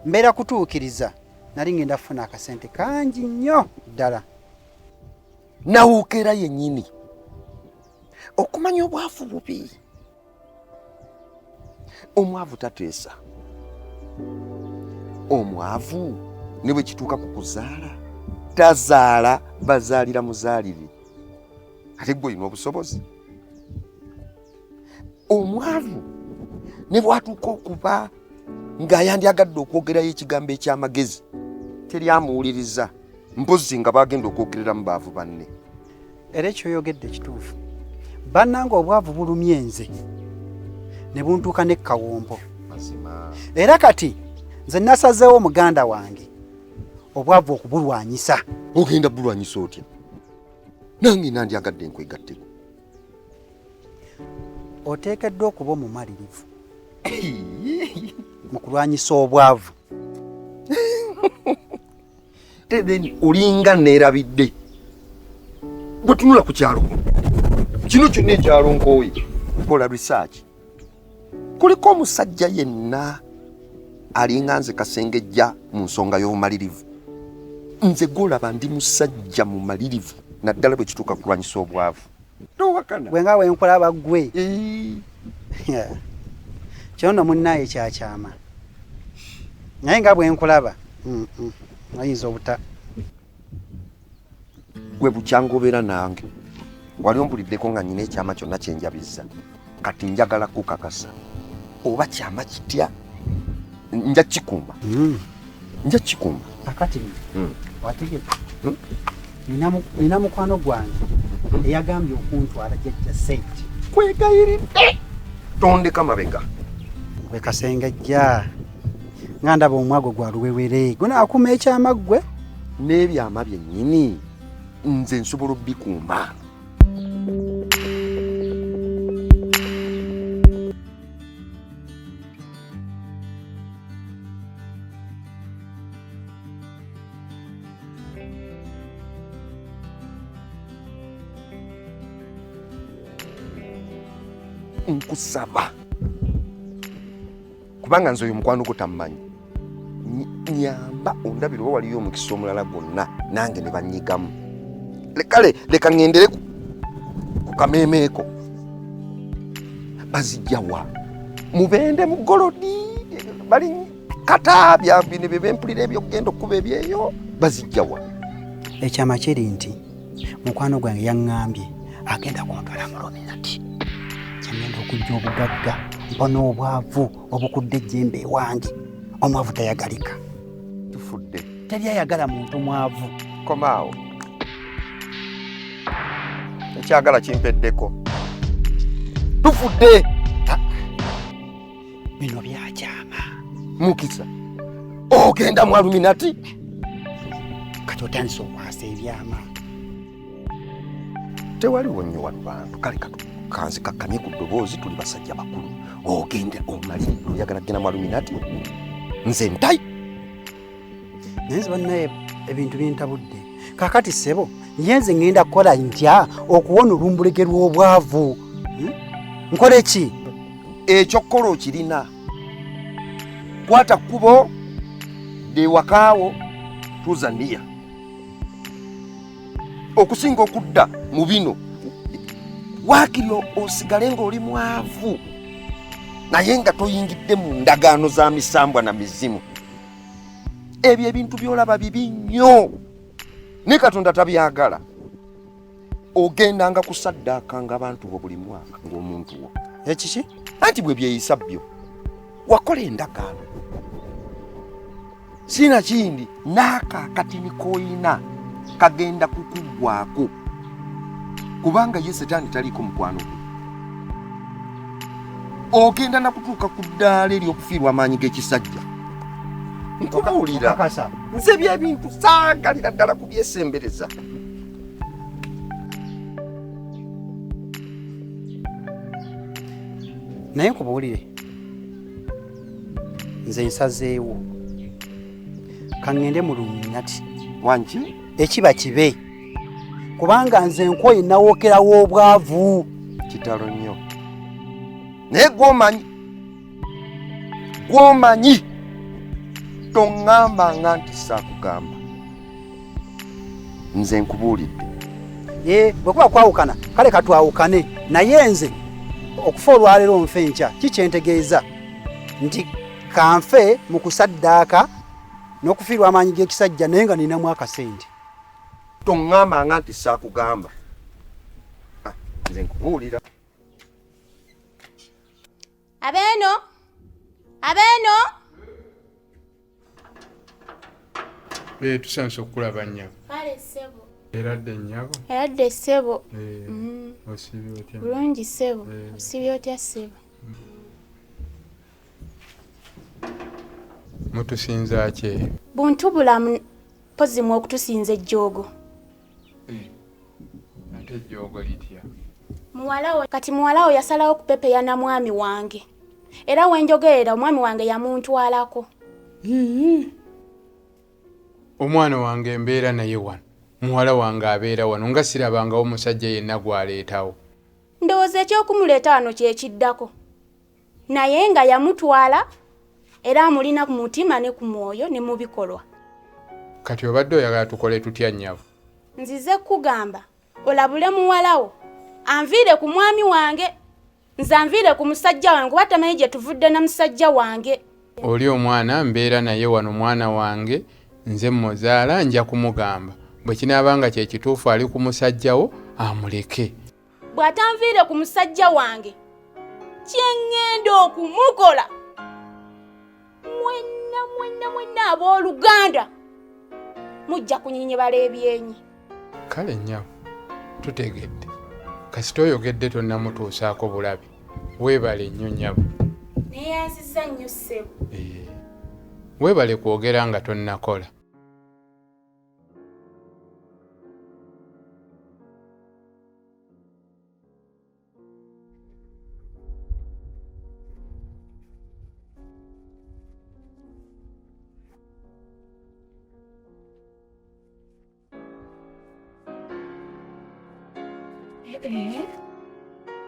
Mbeera kutuukiriza nali ngenda kufuna akasente kangi nnyo ddala. Nawuukeera yennyini okumanya obwavu bubi. Omwavu tateesa, omwavu ne bwe kituuka ku kuzaala tazaala, bazaalira muzaalire. Ate gwe olina obusobozi. Omwavu ne bw'atuuka okuba ng'ayandyagadde okwogerayo ekigambo eky'amagezi teri amuwuliriza, mpozi nga bagenda okwogereramu baavu banne. Era ekyoyogedde kituufu bannange, obwavu bulumye nze ne buntuuka ne kawompo. Era kati nze nasazeewo muganda wange obwavu okubulwanyisa. Ogenda bulwanyisa otya? Nange nandyagadde nkwegatteko. Oteekeddwa okuba omumalirivu mu kulwanyisa obwavu. Then olinga neerabidde bwe tunula ku kyalo kino kyonna, ekyalo nkooye kola research, kuliko omusajja yenna alinga nze Kasengejja mu nsonga y'obumalirivu. Nze gwolaba ndi musajja mumalirivu, naddala bwe kituuka kulwanyisa obwavu. Towakana. Gwe nga wenkulaba ggwe kino nno munnaaye kyakyama, naye nga bwenkulaba oyinza obuta. Gwe bukyanga obeera nange wali ombuliddeko nga nyina ekyama kyonna kyenjabizza. Kati njagala kukakasa oba kyama kitya, nja kikuuma. Nja kikuuma. Akati wategeka. Nina mukwano gwange eyagambye okuntwala jjajja sente. Kwegayiridde tondeka mabega. Gwe Kasengejja, nga ndaba omwago gwa luwewere gunaakuma ekyama ggwe. N'ebyama byennyini nze nsobola obbikuuma. Nkusaba, kubanga nze oyo mukwano gwo tammanyi, nyamba ondabire oba waliyo omukisa omulala gwonna nange ne banyigamu. Kale leka ŋŋendere ku kameemeeko. Bazijjawa mubende mu golodi bali kata bya bino bye bempulira ebyokugenda okukuba ebyeyo, bazijjawa? Ekyama kiri nti mukwano gwange yaŋŋambye agenda kuntwala mu Luminati, kyengenda okujja obugagga mpona obwavu obukudde ejjembe ewange. Omwavu tayagalika. Tufudde. Teri ayagala muntu mwavu. Komaawo, ekyagala kimpeddeko, tufudde. Bino byakyama. Mukisa, ogenda mu Aluminati? Kati otandise okwasa ebyama. Tewaliwo nnyo wano bantu. Kale kanzi kakkamye ku ddoboozi, tuli basajja bakulu. Ogenda omaliridde oyagala kugenda mu Aluminati, nze ntayi. Naye nze bannaye ebintu bintabudde. Kakati ssebo, ye nze ŋŋenda kukola ntya okuwona olumbulege lw'obwavu? Nkole ki? Ekyokukola okirina. Kwata kkubo dewakaawo tuzaniya okusinga okudda mu bino. Waakiri osigale ng'oli mwavu naye nga toyingidde mu ndagaano za misambwa na mizimu. Ebyo ebintu by'olaba bibi nnyo, ne Katonda tabyagala. Ogendanga kusaddaakanga abantu bo buli mwaka ng'omuntu wo. Ekiki? Anti bwe byeyisa byo wakola endagaano, sina kindi n'ako akatini k'oyina kagenda kukuggwako, kubanga ye Setaani taliiko mukwano gwe. Ogenda nakutuuka ku ddaala ery'okufiirwa amaanyi g'ekisajja. Nkubuulira nze byebintu saagalira ddala kubyesembereza. Naye nkubuulire, nze nsazeewo kaŋŋende mu Luminati. Wanki? Ekiba kibe, kubanga nze nkooye nawookerawo obwavu. Kitalo nnyo, naye gwomanyi, gwomanyi. Toŋŋambanga nti saakugamba. Nze nkubuulidde. Ye bwe kuba kwawukana kale katwawukane, naye nze okufa olwaleero nfe enkya kikyentegeeza nti kanfe mu kusaddaaka n'okufiirwa amaanyi g'ekisajja naye nga ninamu akasente. Toŋŋambanga nti saakugamba. Ah, nze nkubuulira. Abeeno, abeeno. Eh, tusanyusa okukulaba nnyabo. Kale ssebo. Eradde nnyabo. Eradde ssebo. Eh, Osiibye otya? Bulungi ssebo. Eh. Osiibye otya ssebo? Mutusinza ki eyo? Buntu bulamu mpozi mwe okutusinza ejjoogo. Eh, ate ejjoogo litya? Muwala wo kati muwala wo yasalawo kupepeya na mwami wange. Era we njogerera omwami wange yamuntwalako. Omwana wange mbeera naye wano, muwala wange abeera wano nga sirabangawo musajja yenna gw'aleetawo. Ndowooza eky'okumuleeta wano kye kiddako. Naye nga yamutwala era amulina ku mutima ne ku mwoyo ne mu bikolwa. Kati obadde oyagala tukole tutya nnyabo? Nzize kukugamba olabule muwala wo anviire ku mwami wange, nze anviire ku musajja wange kuba tamanyi gye tuvudde na musajja wange. Oli omwana mbeera naye wano mwana wange nze mmuzaala nja kumugamba bwe kinaaba nga kye kituufu ali ku musajja wo amuleke. Bw'atanviire ku musajja wange kye ŋŋenda okumukola mwenna mwenna mwenna abooluganda mujja kunyinyibala ebyenyi. Kale nnyabo tutegedde, kasita oyogedde tonnamutuusaako bulabe. Weebale nnyo nnyabo. Neeyanzizza nnyo ssebo. Eh, weebale kwogera nga tonnakola.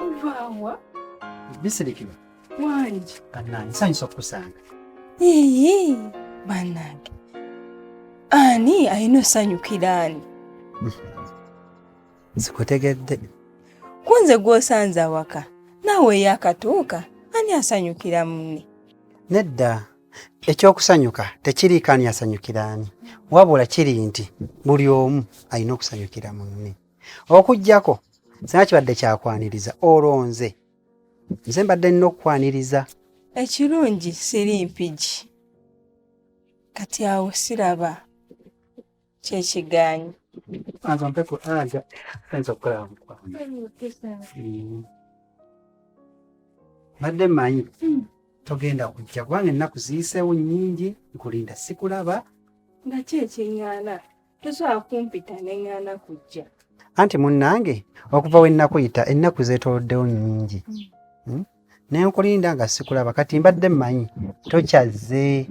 Ovaawa? Bisirikirwa. Wangi. Bannange nsanyusa okukusanga. Yii, bannange. Ani alina osanyukira ani? Sikutegedde. Kunze gw'osanze awaka naawe eyakatuuka ani asanyukira munne? Nedda, ekyokusanyuka tekiriiko ani asanyukira ani, wabula kiri nti buli omu alina okusanyukira munne. Okuggyako singa kibadde kyakwaniriza olwo nze nze mbadde nina okukwaniriza. Ekirungi siri mpigi, kati awo siraba kyekigaanyi. Banza ompe ku aga ayinza okukola mukwano. Mbadde mmanyi togenda kujja kubanga ennaku ziyiseewo nnyingi nkulinda sikulaba. Nga ki ekiŋŋaana? Tosobola kumpita ne ŋŋaana kujja. Anti munnange okuva we nnakuyita ennaku zeetooloddewo nnyingi. Ne nkulinda nga sikulaba kati mbadde mmanyi tokyazze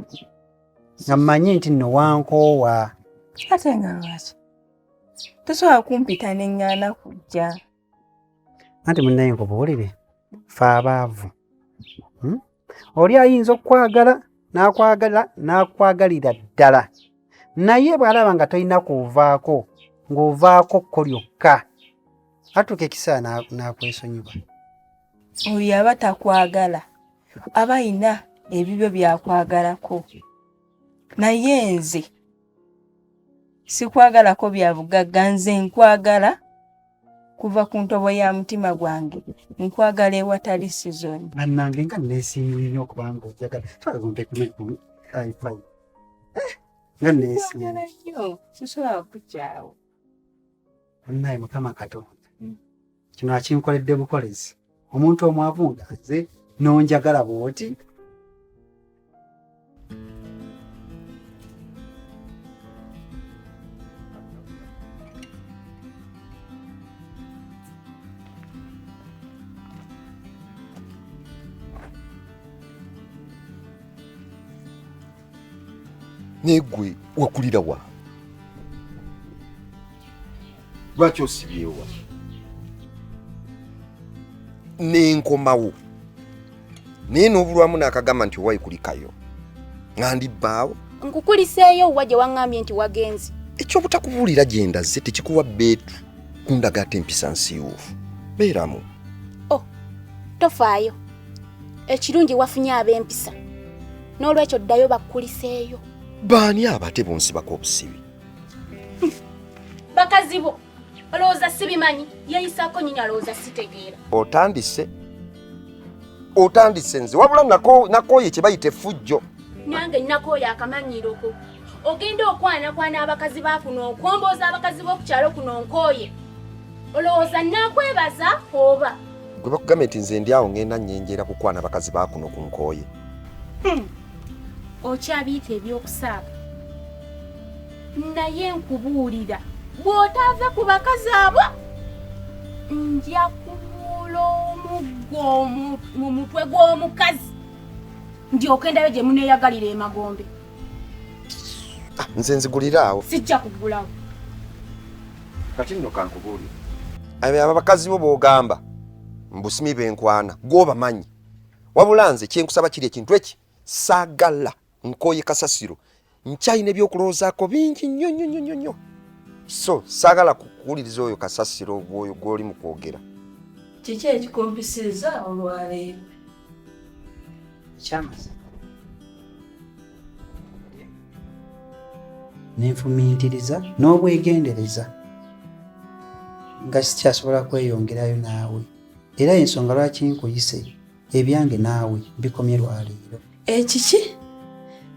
nga mmanyi nti nno wankoowa. Ate nga lwaki? Tosobola kumpita ne ŋŋaana kujja. Anti munnaye nkubuulire ffe abaavu. Oli ayinza okukwagala n'akwagala n'akwagalira ddala naye bw'alaba nga tolina kuvaako ng'ovaako kko lyokka atuuka ekiseera n'akwesonyiwa. Oyo aba takwagala aba ayina ebibyo by'akwagalako, naye nze sikwagalako bya bugagga, nze nkwagala kuva ku ntobo ya mutima gwange, nkwagala ewatali sizoni. Bannange nga neesiimye nnyo okubanga ojjagala twagombe ku iPhone. Nga neesiimye. Nkwagala nnyo, sisobola kukukyawa. Munnaye Mukama Katonda kino akinkoledde bukolezi, omuntu omwavu nga nze n'onjagala bw'oti. Naye ggwe wakulira wa? Lwaki osibyewa? Nenkomawo naye n'obulwamu n'akagamba nti owayi kulikayo nga ndi bbaawo. Nkukuliseeyo wa gye waŋŋambye nti wagenze? Ekyobutakubuulira gye ndaze tekikuwa bbeetu kundaga ate empisa nsiiwuufu. Beeramu. Oh, tofaayo. Ekirungi wafunye ab'empisa. N'olwekyo ddayo bakukuliseeyo. Baani abo ate bonsibako obusibi? Bakazi bo olowooza sibimanyi? Yeeyisaako nnyini alowooza sitegeera. Otandise. Otandise nze wabula nakooye kye bayita effujjo. Nange nakooye akamanyiiro ko. Ogenda okwanakwana abakazi ba kuno, okombooza abakazi b'oku kyalo kuno nkooye. Olowooza nnaakwebaza oba? Gwe bakugambye nti nze ndi awo ngenda nnyenjeera kukwana bakazi ba kuno ku nkooye. Okyabiyita eby'okusaaga. Naye nkubuulira bw'otaave ku bakazi abo nja kubuula omuggo mu mutwe gw'omukazi ndyoke ndabe gye muneeyagalira emagombe. Nze nzigulira awo. Sijja kuggulawo. Kati nno kankubuulire. Abo abakazi bo b'ogamba mbu simi benkwana gw'obamanyi. Wabula nze kye nkusaba kiri ekintu eki saagala nkooye kasasiro. Nkyalina ebyokulowoozaako bingi nnyo nnyo nnyo nnyo. So saagala kuwuliriza oyo kasasiro gw'oyo gw'oli mu kwogera. Kiki ekikumpisiriza olwaleero? Ekyamazima nenfumiitiriza n'obwegendereza nga sikyasobola kweyongerayo naawe, era ensonga lwaki nkuyise ebyange naawe bikomye lwaleero. Ekiki?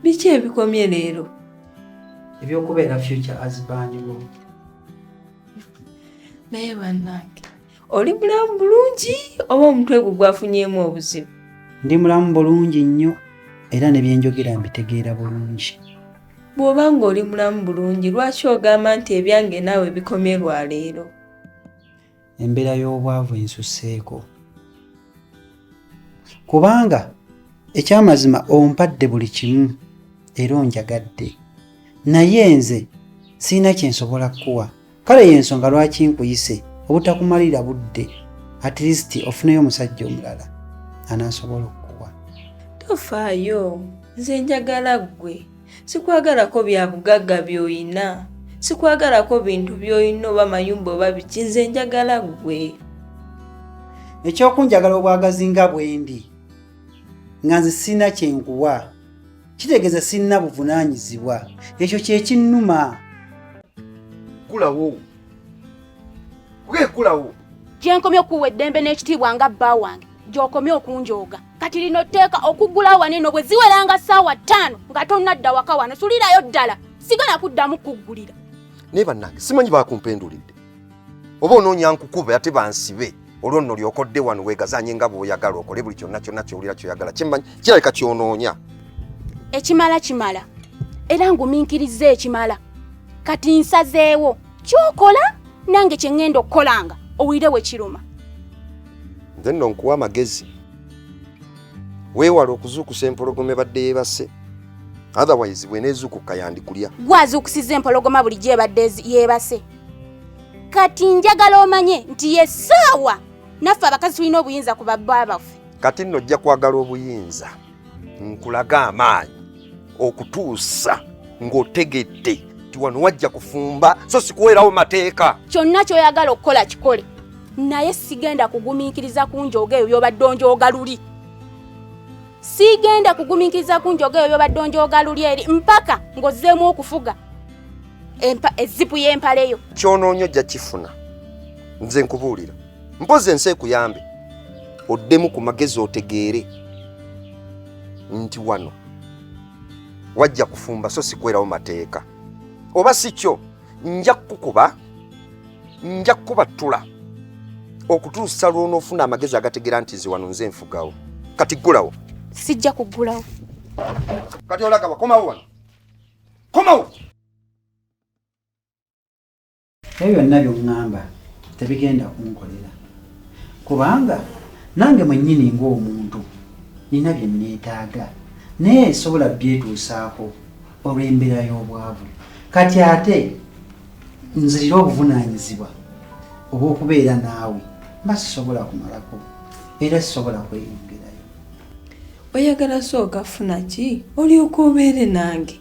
Biki ebikomye leero? Ebyokubeera future husband wo. Naye bannange, oli mulamu bulungi oba omutwe gwo gwafunyeemu obuzibu? Ndi mulamu bulungi nnyo era ne bye njogera mbitegeera bulungi. Bw'oba ng'oli mulamu bulungi, lwaki ogamba nti ebyange naawe bikomye lwaleero? Embeera y'obwavu ensusseeko. Kubanga ekyamazima ompadde buli kimu era onjagadde. Naye nze sirina kye nsobola kukuwa. Kale y'ensonga lwaki nkuyise obutakumalira budde, at least ofuneyo omusajja omulala anaasobola okukuwa. Tofaayo, nze njagala ggwe. Sikwagalako bya bugagga by'oyina. Sikwagalako bintu by'oyina oba mayumba oba biki, nze njagala ggwe. Ekyokunjagala obwagazi nga bwe ndi nga nze sirina kye nkuwa kitegeeza sirina buvunaanyizibwa. Ekyo kye kinnuma. Ggulawo. Ggulawo. Gye nkomye okuwa eddembe n'ekitiibwa nga bba wange, gy'okomye okunjooga. Kati lino tteeka okuggulawo wano eno bwe ziweranga ssaawa 5 nga tonnadda waka wano, sulirayo ddala, sigala kuddamu kuggulira. Naye bannange simanyi baakumpendulidde. Oba onoonya nkukube ate bansibe. Olwo nno lyokodde wano weegazaanye nga bw'oyagala okole buli kyonna kyonna ky'owulira ky'oyagala. Kyemmanyi kirabika ky'onoonya. Ekimala kimala. Era ngumiikirizza ekimala. Kati nsazeewo ky'okola nange kye ŋŋenda okukolanga owulire we kiruma. Nze nno nkuwa amagezi. Weewale okuzuukusa empologoma ebadde yeebase. Otherwise bw'eneezuukuka yandikulya. Gwe azuukusizza empologoma bulijjo ebadde yeebase. Kati njagala omanye nti ye ssaawa naffe abakazi tulina obuyinza ku babba baffe. Kati nno ojja kwagala obuyinza nkulaga amaanyi okutuusa ng'otegedde nti wano wajja kufumba so sikuweerawo mateeka. Kyonna ky'oyagala okukola kikole, naye sigenda kugumiikiriza kunjooga ebyo by'obadde onjooga luli. Sigenda kugumiikiriza kunjooga ebyo by'obadde onjooga luli eri mpaka ng'ozzeemu okufuga ezzipu y'empale yo. Ky'onoonya ojja kifuna. Nze nkubuulira. Mpozi ensi ekuyambe oddemu ku magezi otegeere nti wano wajja kufumba so sikuweerawo mateeka. Oba si kyo nja kukukuba, nja kukubattula okutuusa lw'onoofuna amagezi agategeera nti nze wano nze nfugawo. Kati ggulawo. Sijja kuggulawo. Kati olagaba komawo wano. Komawo. Ebyo byonna by'oŋŋamba tebigenda kunkolera. Kubanga nange mwennyini ng'omuntu nina bye neetaaga naye sobola byetuusaako olw'embeera y'obwavu. Kati ate nzirira obuvunaanyizibwa obw'okubeera naawe mba sisobola kumalako era sisobola kweyongerayo. Oyagala sooka funa ki olyoke obeere nange?